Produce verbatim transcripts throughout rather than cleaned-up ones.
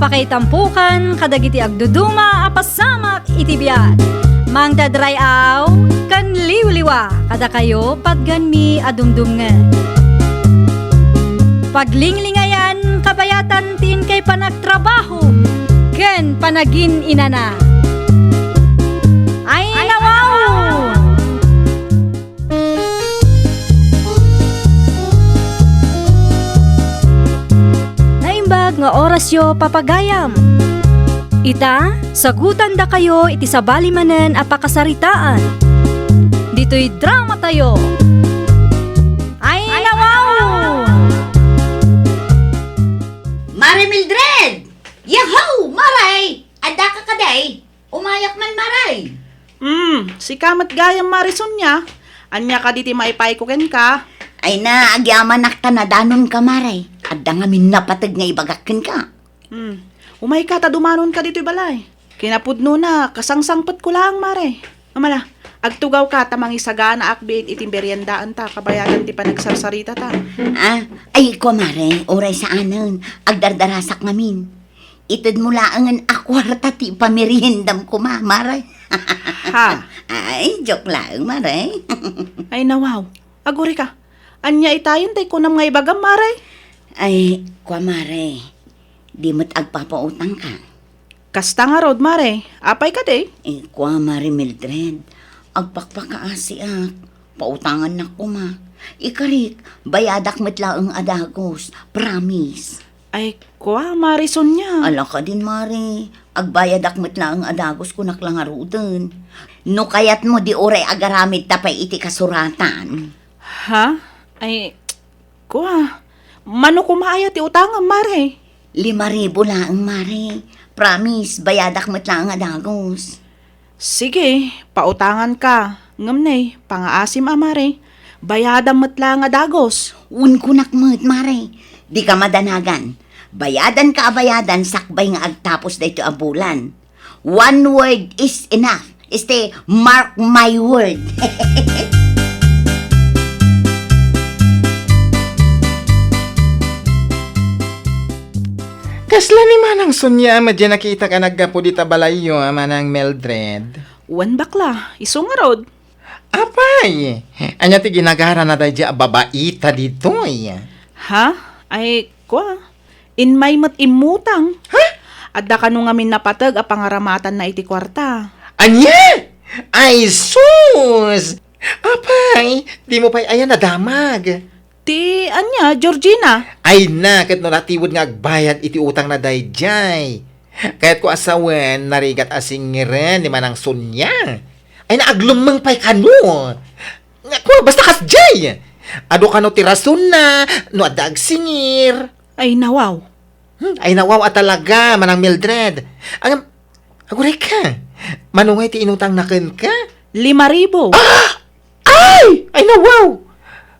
Pakaitampokan kadagiti agduduma a pasamak iti biag. Mangted ray-aw ken liwliwa kadakayo patganmi a dumdumngeg. Paglinglingayan kabayatan ti inkay panagtrabaho ken panagin-inana. Ay, nawaw! Naimbag nga orasyo, papagayam. Ita, sagutandakayo iti sabali manen a pakasaritaan. Ditoy dramatayo. Ay, nawaw! Mare Mildred! Yahoo! Mare! Addaka kadi? Umayak man, Mare. Hmm, sika met gayam, Mare Sonia. Ania kadi ti maipayko kenka? Ay na, agyamanak ta nadanonka, Mare. Adda ngamin napateg nga ibagak kenka. Hmm. Umayka ta dumanonka ditoy balay. Kinapudnona, kasangsangpetko laeng, Mare. Amala, agtugawka ta mangisaganaak biit iti meriendaanta kabayadan ti panagsarsaritata. Ah, ay, kua, Mare, uray saanen. Agdardarasak ngamin. Itedmo laengen a kuarta ti pameriendam koma, Mare. Ha? Ay, joke laeng, Mare. Ay, nawaw. Agurika. Ania itayen ti kunam nga ibagam, Mare? Ay, kua, Mare. Di met agpapautangka. Kasta ngarud, Mare. Apay kadi? Eh, kua, Mare Mildred. Agpakpakaasiak. Pautangannak koma. Ikarik, bayadak met laeng a dagus. Promise. Ay, kua, Mare Sonia. Ala kadin, Mare. Agbayadak met laeng a dagus, kunak la ngaruden. No kayatmo, di uray agaramidta pay iti kasuratan. Ha? Ay, kua, mano koma aya ti utangam, Mare? Lima ribu laeng, Mare. Promise, bayadak met laeng a dagus. Sige, pautanganka. Ngem ne, pangaasim a, Mare. Bayadam met laeng a dagus. Wen, kunak met, Mare. Dika madanagan. Bayadanka a bayadan sakbay nga agtapos daytoy a bulan. One word is enough. Este, mark my word. Kasla ni Manang Sonia a madya nakitak a naggapu dita balayyo a Manang Mildred? Wen, bakla, isu ngarud. Apay, ania ti ginagarana daydiay a babaita ditoy? Ha? Ay, kua, immay met immutang. Ha? Adda kano ngamin napateg a pangaramatanna iti kuarta. Ania? Ay, sus! Apay, dimo pay aya nadamag? Ti ania, Georgina? Ay na, ket no natiwed nga agbayad iti utangna daydiay. Kayatko a sawen, narigat a singngeren ni Manang Sonia. Ay na, aglummeng pay kano. Nga, kua, basta kasdiay. Adu kano ti rasonna, no adda agsingir. Ay, nawaw. Hmm, ay, nawaw a talaga, Manang Mildred. Ang, agurayka, mano ngay ti inutangna kenka? Lima ribu. Ah! Ay! Ay, nawaw!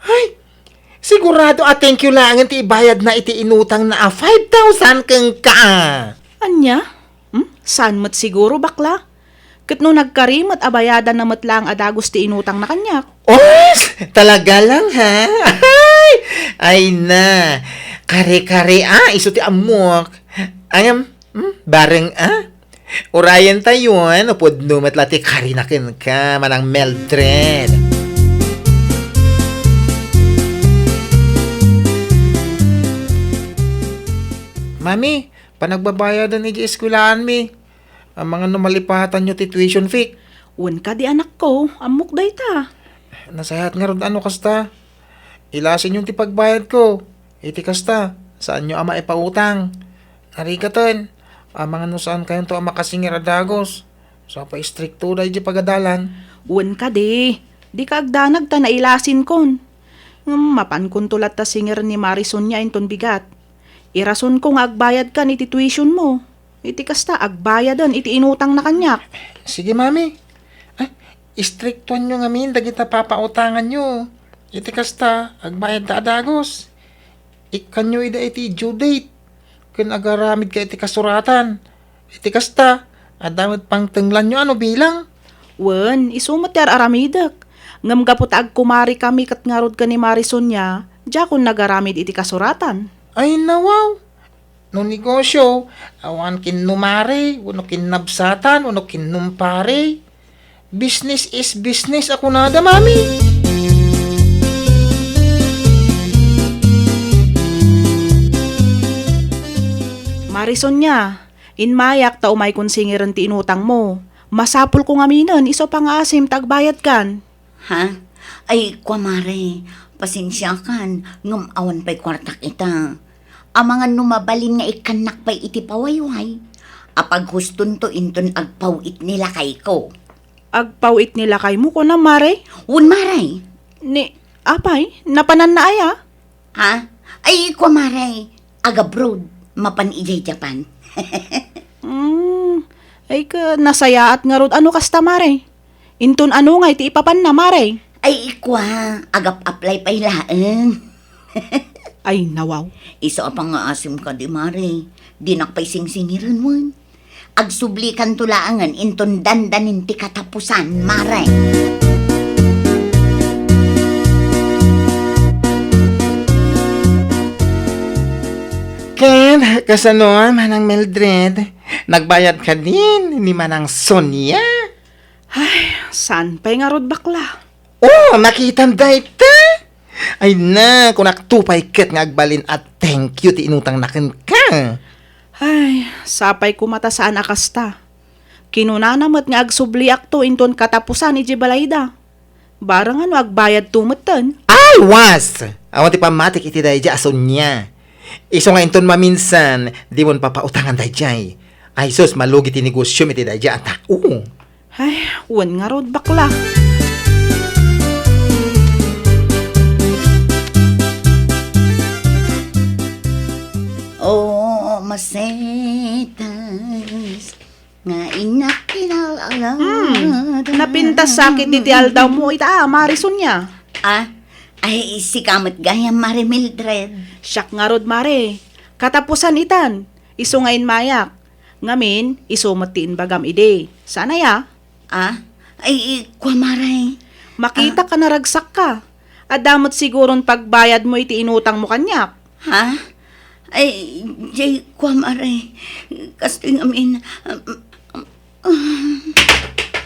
Ay, sigurado a thank you laengen ti ibayadna iti inutangna a five thousand kenka. Ania? Hmm? Saan met siguro, bakla? Ket no nagkari met a bayadanna met laeng a dagus ti inutangna kaniak. Os! Talaga lang, ha? Ay! Ay na! Kare-kare, ah! Isu ti ammok. Ayam, hmm? Bareng, ah? Urayen tayon, no pudno met la ti karina kenka, Manang Mildred. Mami, panagbabayadan iti eskwelaanmi. Amangan no malipatanyo ti tuition fee. Wen kadi, anakko, ammok dayta. Nasayaat ngarud a no kasta. Ilasinyo ti pagbayadko. Iti kasta, saanyo a maipautang. Narigaten, amangan no saankayonto a makasingir a dagus. Sa pay istrikto daydi pagadalan. Wen kadi, dika agdanag ta nailasinkon. Ngem mapankonto latta singir ni Mari Sonia inton bigat. Irasonko nga agbayadkan iti tuitionmo. Iti kasta, agbayaden iti inutangna kaniak. Sige, Mami. Ah, istriktuanyo ngamin dagita papautanganyo. Iti kasta, agbayadda a dagus. Ikkanyo ida iti due date. Ken agaramidka iti kasuratan. Iti kasta, adda met pangtenglanyo a no bilang. Wen, isu met ti ar-aramidek. Ngem gapu ta agkumarikami ket ngarud ken ni Mari Sonia, diakon nagaramid iti kasuratan. Ay, nawaw! no negosyo, awan kinno mare, wenno kinnabsatan, wenno kinnumpare. Business is business a kunada, Mami. Mare Sonia, inmayak ta umaykon singiren ti inutangmo. Masapulko ngaminen isu a pangngaasim ta agbayadkan. Ha? Ay, kua, mare, pasensiakan, ngem awan pay kuartak ita. Amangan no mabalin nga ikkannak pay iti pawayway, a paghustonto inton agpaw-it ni lakayko. Agpaw-it ni lakaymo, kunam, mare? Wen, mare. Ni, apay, napananna aya? Ha? Ay, kua, mare, agabroad, mapan idiay Japan. Hmm, ay ka, nasayaat ngarud, ano kasta, mare? Inton ano ngay ti ipapanna, mare? Ay, kua, agap-apply pay laeng. Ay, nawaw. Isu a pangngaasim kadi, mare. Dinak pay singsingiren wen. Agsublikanto laengen inton dandanin ti katapusan, mare. Ken, kasano, Manang Mildred? Nagbayad kadin ni Manang Sonia? Ay, saan pay ngarud, bakla? Oh, nakitam dayta? Ay na, kunakto pay ket nga agbalin a thank you ti inutangna kenka. Ay, sapay koma ta saan a kasta. Kinunana met nga agsubliakto inton katapusan idiay balayda. Barang no agbayadto metten. Ay, was! Awan ti pammatik iti daydiay a Sonia. Isu nga inton maminsan, dimon papautangan daydiay. Ay sus, malugi ti negosyom iti daydiay a tao. Ay, wen ngarud, bakla. Oh, masetas nga innak kinalala. Hmm, napintas sakit iti aldawmo ita, Mare Sonia. Ah, ay, sika met gayam, Mare Mildred. Siak ngarud, Mare. Katapusan itan, isu nga inmayak. Ngamin, isu met ti imbagam idi. Saan aya? Ah? Ay, kua, Mare. Makita ka, naragsakka. Adda met siguron pagbayadmo iti inutangmo kaniak. Ha? Ay, jay, kua, Mare. Kastoy ngamin, um, um, um.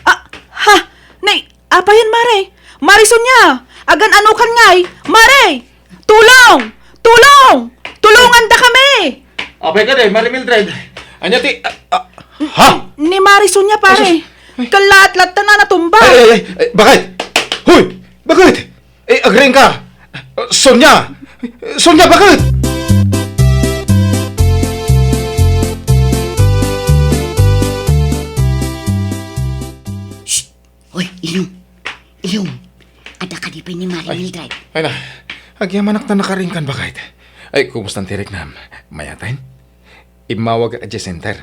Ah, ha? Nay, apayen, Mare? Mare Sonia! Agan-anokan ngay! Mare! Tulong! Tulong! Tulongandakami! Apay kadi, Mare Mildred? Ania ti, ah, ah, ha? Ni Mare Sonia, pare. Ay, sus. Ay. Kallaat latta na natumba. Ay, ay, ay, ay, bakit? Hoy! Bakit? Eh, agriing ka! Sonia! Sonia, bakit? Shh! Hoy, Ilong! Ilong! Adda kadi pay ni Mare Mildred. Ay na, agyamanak ta nakariingkan, bakit? Ay, kumusta ti riknam? Mayat? Immawagak idiay center.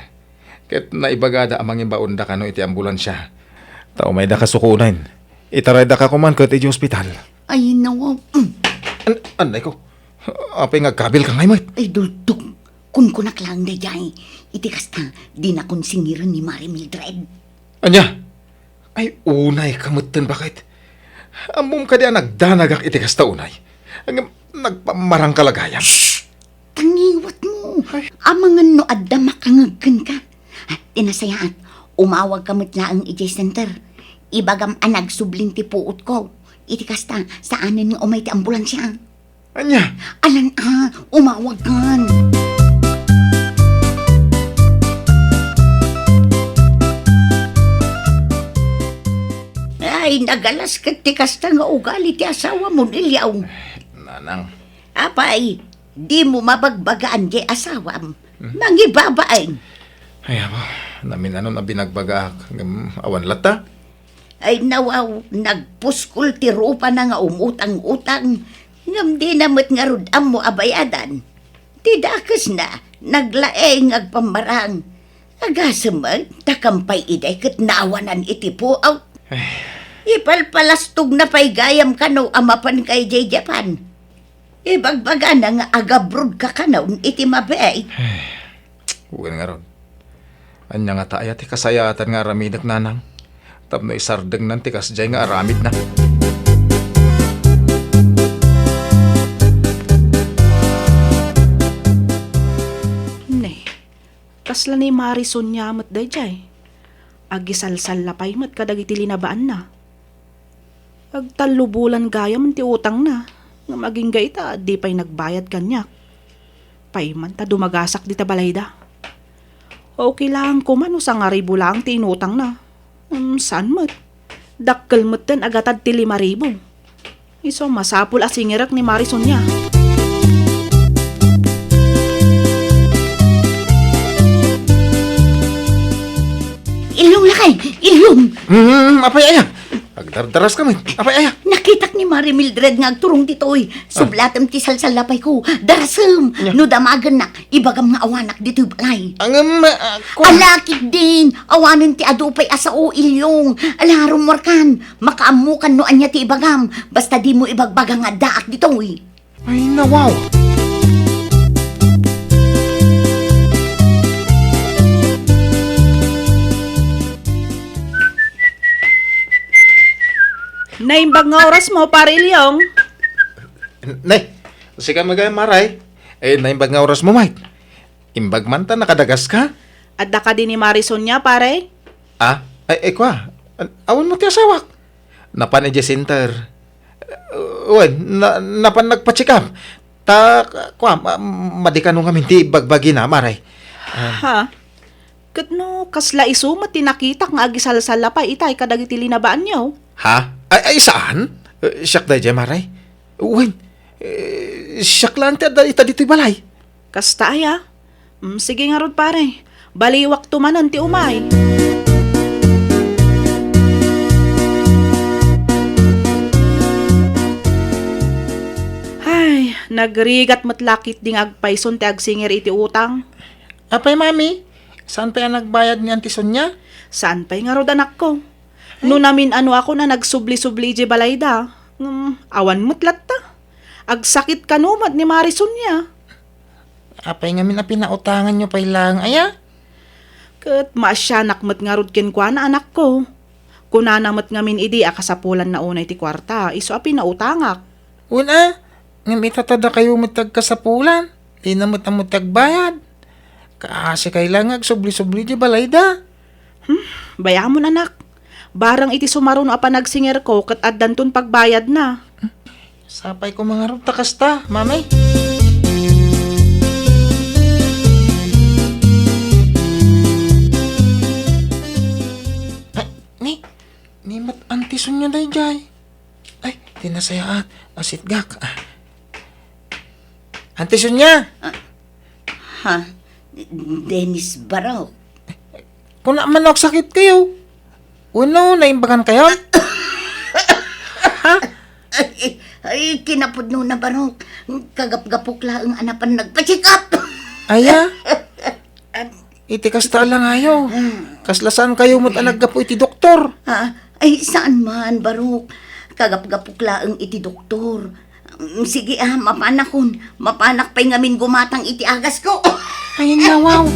Ket naibagada a mangibaonda kano iti ambulansia. Ta umayda kasukunen. Itaraydaka koman ket idiay ospital. Ay, nawaw. Mm. An-, anay ko. Apay nga agkabilka ngay met? Ay, dultok. Kunkunak laeng daydiay. Iti kasta, dinakon singiren ni Mare Mildred. Ania? Ay, unayka metten, bakit? Ammom kadi a nagdanagak iti kasta unay? Ngem nagpammarangka la gayam. Shh! Tangiwatmo. Ay. Amangan no adda makangeg kenka. Ah, ti nasayaat, umawagka met laeng idiay center. Ibagam a nagsublin ti puotko. Iti kasta, saanen nga umay ti ambulansia. Ania? Alan a, umawagkan. Ay, nagalas ket ti kasta nga ugali ti asawam, Ilong. Nanang. Apay, dimo mabagbagaan ti asawam. Hmm? Mangibabain. Ay, apo, naminanon a binagbagaak, ngem awan latta. Ay, nawaw, nagpuskol ti rupana nga umutang-utang, ngem dina met ngarud ammo a bayadan. Ti dakesna, naglaeng agpammarang. Agasem met, ta kampay idiay ket naawanan iti puot. Ay. Ipalpalastogna pay gayam kano a mapanka idiay Japan. Ibagbagana nga agabrodka kanon iti mabiit. Ay, wen ngarud. Ania ngata aya ti kasayaatan nga aramidek, nanang? Tapno isardengnan ti kasdiay nga aramidna. Kasla ni Mari Sonia met daydiay. Agisalsalla pay met kadagiti linabaanna. Agtallo bulan gayam ti utangna, ngem agingga ita, di pay nagbayad kaniak. Payman ta dumagasak dita balayda. Okay laeng koma no sangaribu laeng ti inutangna. Ngem saan met. Dakkel metten a gatad ti lima ribu. Isu, masapul a singerek ni Mari Sonia. Ilyong lakay! Ilyong! Hmm, apay aya? Agdardaras kami. Apay aya? Nakitak ni Mari Mildred nga agturong ditoy. Ah. Sublatem ti salsallapayko. Darasem! Nya? No damagennak, ibagam nga awanak ditoy balay. Ngem, ah, kua- Ala, ketdin! Awanen ti adu pay a sao, Ilyong. Ala, rummuarkan. Makaammokan no ania ti ibagam. Basta dimo ibagbaga nga addaak ditoy. Ay, nawaw! Naimbag nga orasmo, Pare Ilyong. Nay, sika met gayam, Mari. Eh, naimbag nga orasmo, Mike. Imbag man ta nakadagaska? Adda kadi ni Mari Sonia, pare? Ah? Ay, ay, kua. An-, awan met ti asawak. Napan idiay center. Uh, wen, na, napan nagpa-check up. Ta, kua, ma-, madi kano ngamin ti bagbagina, Mari. Ah. Ha? Ket no, kasla isu met ti nakitak nga agisalsalla pay itay kadagiti linabaanyo? Ha? Ay, ay, saan? Eh, siak daydiay, Mari. Wen, eh, siak laeng ti adda ita ditoy balay. Kasta aya? Mm, sige ngarud, pare. Baliwakto manen ti umay. Ay, nagrigat met la ketdi nga agpayson ti agsinger iti utang. Apay, Mami? Saan pay a nagbayad ni Auntie Sonia? Saan pay ngarud, anakko? Ay. No namin-anoakon a nagsubli-subli idiay balayda, ngem awan met latta. Agsakit kano met ni Mari Sonia. Apay ngamin a pinautanganyo pay laeng aya? Ket maasianak met ngarud kenkuana, anakko. Kunana met ngamin idi a kasapulanna unay ti kuarta, isu a pinautangak. Wen a, ngem ita ta dakayo met ti agkasapulan, dina met ammo ti agbayad. Kaasikay laeng nga agsubli-subli idiay balayda. Hmm, bayamon, anak. Barang iti sumaruno a panagsingerko ket addanton pagbayadna. Sapay koma ngarud ta kasta, Mami. Ay, ni, ni met Auntie Sonia daydiay. Ay, ti nasayaat. Asitgak. Ah. Auntie Sonia! Ah, ha? Dennis Barok. Kuna man no agsakit kayo. Wenno, naimbagan kayo? Ha? Ay, ay, kinapudno na, Barok. Kagapgapok laeng a napan nagpa-check up. Aya? Iti kasta a langayo. Kasla saan kayo met a naggapu iti doktor? Ah, ay, saan man, Barok. Kagapgapok laeng iti doktor. Mm, sige, ah, mapanakon. Mapanak pay ngamin gumatang iti agasko. Ay, nawaw.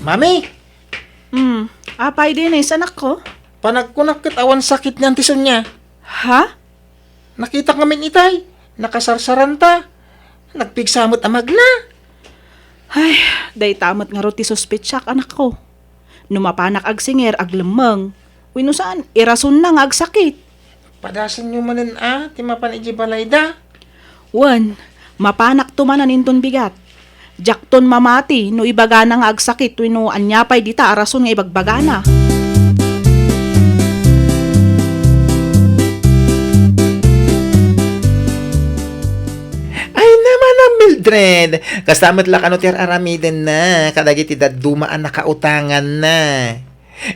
Mami! Hmm, apay, Dennis, anakko? Panagkunak ket awan sakit ni Auntie Sonia. Ha? Nakitak ngamin itay, nakasarsaranta. Nagpigsa met a magna. Ay, dayta met ngarud ti suspetsak, anakko. No mapanak agsinger, aglemmeng. Wenno saan, irasonna nga agsakit. Padasenyo manen a ti mapan idiay balayda. Wen, mapanakto manen inton bigat. Diakton mamati no ibagana nga agsakit wenno ania pay dita a rason nga ibagbagana. Ay, Manang Mildred, kasta met la kano ti ar-aramidenna kadagiti dadduma a nakautanganna.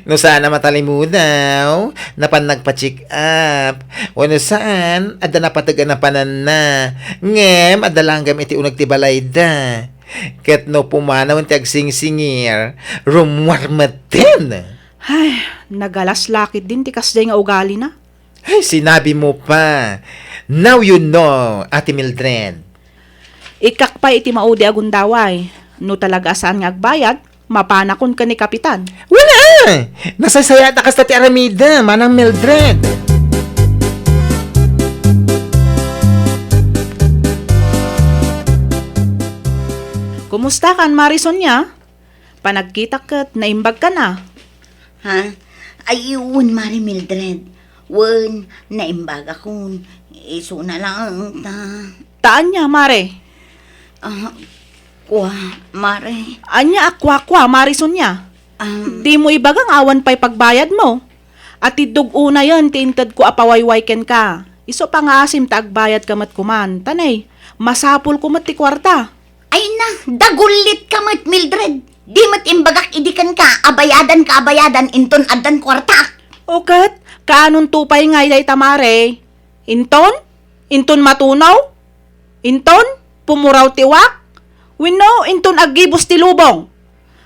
No saan a matalimudaw, napan nagpa-check up. Wenno saan, adda napateg a napananna. Ngem adda langgam iti uneg ti balayda. Ket no pumanawen ti agsingsingir, rummuar metten. Ay, nagalas la ketdin ti kasdiay nga ugalina. Ay, sinabi mo pa. Now you know, Ate Mildred. Ikkak pay iti maudi a gundaway. No talaga a saan nga agbayad, mapanakon ken ni Kapitan. Wala! Nasaysayaat a kasta ti aramidem, Manang Mildred. Kumusta kan, Mare Sonia? Panagkitak ket naimbag ka na. Ha? Ay, wen, Mare Mildred. Wen, naimbagakon. Isuna laeng ta. Ta ania, Mare? Ah, kua, Mare. Ania a kua-kua, Mare Sonia? Um, Dimo ibaga nga awan pay pagbayadmo? Atiddog unayen ti intedko a pawayway kenka. Isu pangaasim ta agbayadka met koman. Ta nay, masapulko met ti kuarta. Ay na, dagullitka met, Mildred. Di met imbagak idi kenka a bayadanka a bayadan inton addan kuartak. O ket, kaanonto pay ngay dayta, Mare? Inton? Inton matunaw? Inton pumuraw ti uwak? Wenno inton aggibus ti lubong?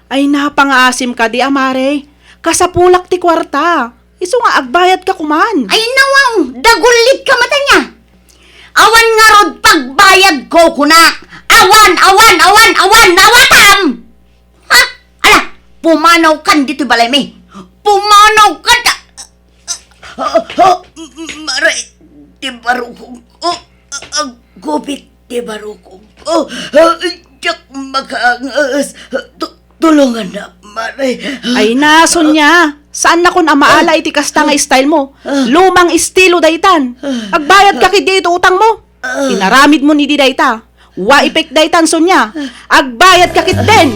Ay, napangaasim kadi a, Mare. Kasapulak ti kuarta. Isu nga agbayadka koman. Ay, nawaw, dagullitka met ania. Awan ngarud pagbayadko, kunak. Awan, awan, awan, awan, nawatam! Ha? Ala, pumanawkan ditoy balaymi. Pumanawkan ta-, Ah, ah, Mare, ti barukongko. Ah, aggubit ti barukongko. Ah, diak makaangas. Tu-, tulongannak, Mare. Ay na, Sonia. Saannakon a maala iti kasta nga style mo. Lumang estilo daytan. Agbayadka ketdi iti utangmo. Inaramidmo idi dayta. Wa ipek daytan, Sonia. Agbayadka ketdin.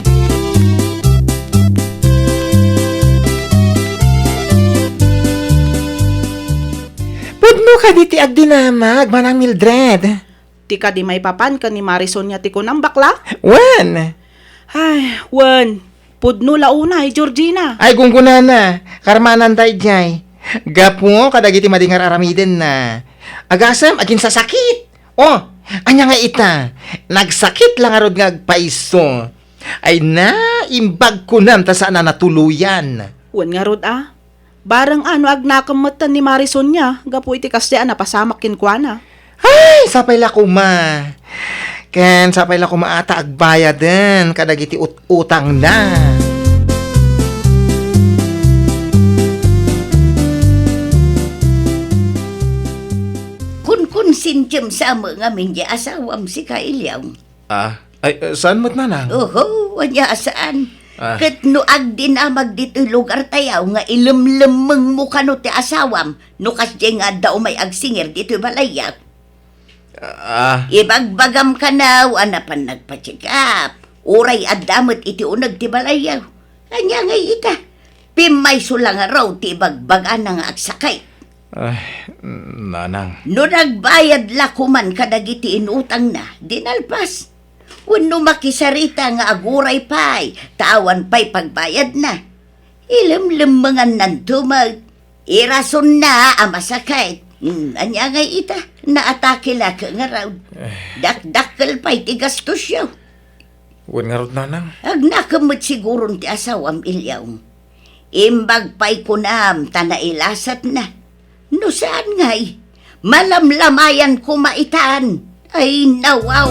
Pudno kadi ti agdinamag, Manang Mildred? Ti kadi maipapan ken ni Mare Sonia ti kunam, bakla? Wen. Ay, wen. Pudno la unay, Georgina. Ay, gunggonana. Karmananta idiay. Gapu kadagiti madi nga ar-aramidenna. Agasem, aginsasakit. Oh, ania nga ita? Nagsakit la ngarud nga agpayso. Ay na, imbag kunam ta saan a natuloyan. Wen ngarud a. Bareng a no agnakem metten ni Mare Sonia gapu iti kasdiay a napasamak kenkuana. Ay, sapay la koma. Ken sapay la koma a ta agbayaden kadagiti ut-, utangna. Kunkonsensiam sa amin diay asawam, sika, Eliaw. Ah, ay, eh, saan met, Nanang? Oho, ania a saan. Ah. Ket no agdinamag ditoy lugartayo nga ilemlemmengmo kano ti asawam, no kasdiay nga adda umay agsingir ditoy balayyo. Ah. Ibagbagam kano a napan nagpa-check up. Uray adda met iti uneg ti balayyo. Ania ngay ita? Pimmayso la ngarud ti ibagbagana nga agsakit. Ay, Nanang. No nagbayad la koman kadagiti inutangna, di nalpas. Wenno makisarita nga aguray pay, ta awan pay pagbayadna. Ilemlemmengannanto met. Irasonna a masakit. Hmm, ania ngay ita? Naatake la ket ngarud. Eh. Dakdakkel pay ti gastosyo. Wen ngarud, Nanang. Agnakem met siguron ti asawam, Eliaw. Imbag pay kunam ta nailasatna. No saan ngay, malamlamayan koma itan. Ay, nawaw.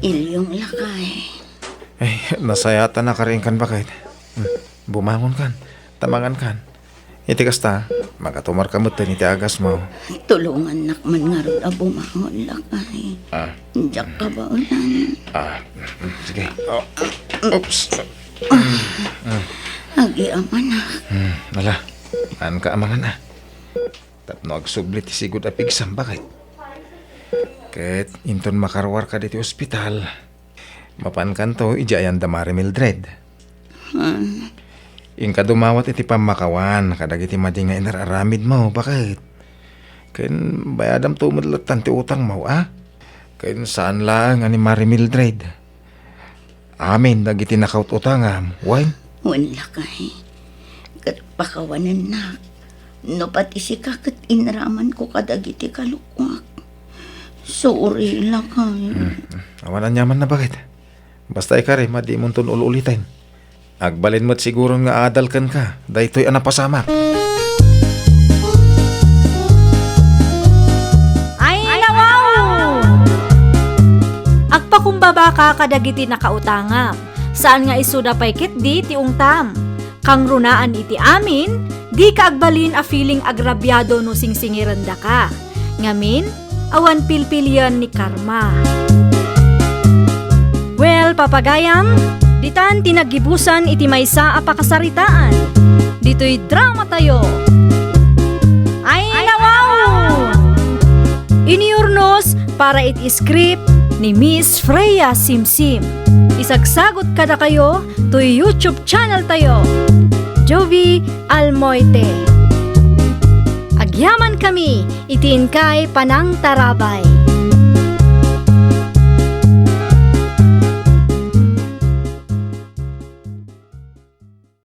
Ilyong lakay. Ay, nasayatan a karinkan, baket. Hmm, bumangon kan. Tamangan kan. Iti kasta, makatumarka metten iti agasmo. Tulongannak man ngarud a bumangon, lakay. Ah. Diak kabaelan. Ah, mm, sige. Oh. Oops. Agyamanak. Hmm, ala. Haanka a mangan, ah. Tapno agsubli ti sigud a pigsam, baket. Ket inton makaruarka ditoy ospital, mapankanto idiay ayan da Mare Mildred. Hmm. Inka dumawat iti pammakawan kadagiti madi nga inar-aramidmo, baket. Ken bayadamto met lattan ti utangmo, a? Ken saan laeng a ni Mare Mildred. Amin dagiti nakaut-utangam, wen? Wen, lakay. Ket pakawanennak. No pati sika ket inramanko kadagiti kalukuak. Sorry, lakay. Hmm. Awan aniamanna, baket. Basta ikari, madimonton ul-uliten. Agbalin met siguron nga adal kenka daytoy a napasamak. Ay, nawaw! Agpakumbabaka kadagiti nakautangam. Saan nga isuda pay ketdi ti ungtam. Kangrunaan iti amin, Dika agbalin a feeling agrabiado no singsingirendaka. Ngamin, awan pilpilian ni karma. Well, papagayam, ditan ti naggibusan iti maysa a pakasaritaan. Ditoy drama tayo. Ay, nawaw! Iniurnos para iti script ni Miss Freya Simsim. Isagsagot kadakayo toy YouTube channel tayo, Jovie Almoite. Agyaman kami iti inkay panangtarabay.